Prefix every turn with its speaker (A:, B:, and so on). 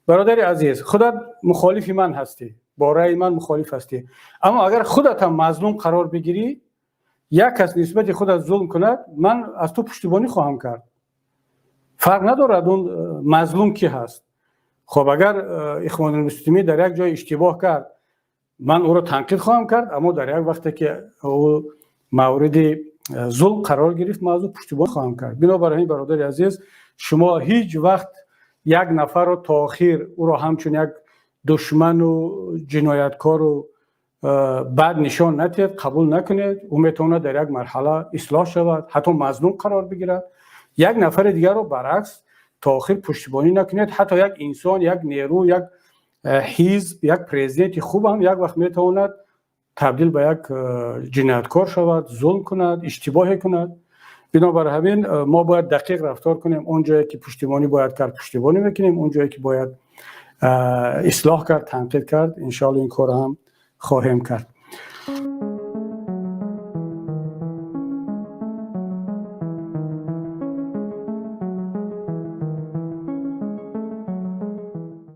A: Бародари азиз, худат мухолифи ман ҳастӣ, бо раъи ман мухолиф ҳастӣ, аммо агар худат ҳам мазлум қарор бигирӣ, як кас нисбати худат зулм кунад, ман аз ту пуштибонӣ хоҳам кард. Фарқ надорад, он мазлум кӣ ҳаст. Хоб, агар Ихвонулмуслимин дар як ҷой иштибоҳ кард, ман ӯро танқид хоҳам кард, аммо дар як вақте ки ӯ мавриди зулм қарор гирифт, ман аз ӯ пуштибонӣ хоҳам кард. Бинобар ҳамин, бародари азиз, шумо ҳеҷ вақт як нафарро то охир ӯро ҳамчун як душману ҷинояткору бад нишон надиҳед, қабул накунед. Ӯ метавонад дар як марҳала ислоҳ шавад, ҳатто мазлум қарор бигирад. Як нафари дигарро баръакс то охир пуштибонӣ накунед. Ҳатто як инсон, як нерӯ, як ҳизб, як президенти хуб ҳам як вақт метавонад табдил ба як ҷинояткор шавад, зулм кунад, иштибоҳе кунад. Бинобар ҳамин, мо бояд дақиқ рафтор кунем. Он ҷое ки пуштибонӣ бояд кард, пуштибонӣ мекунем, он ҷое ки бояд ислоҳ кард, танқид кард, иншоалло ин корро ҳам хоҳем кард.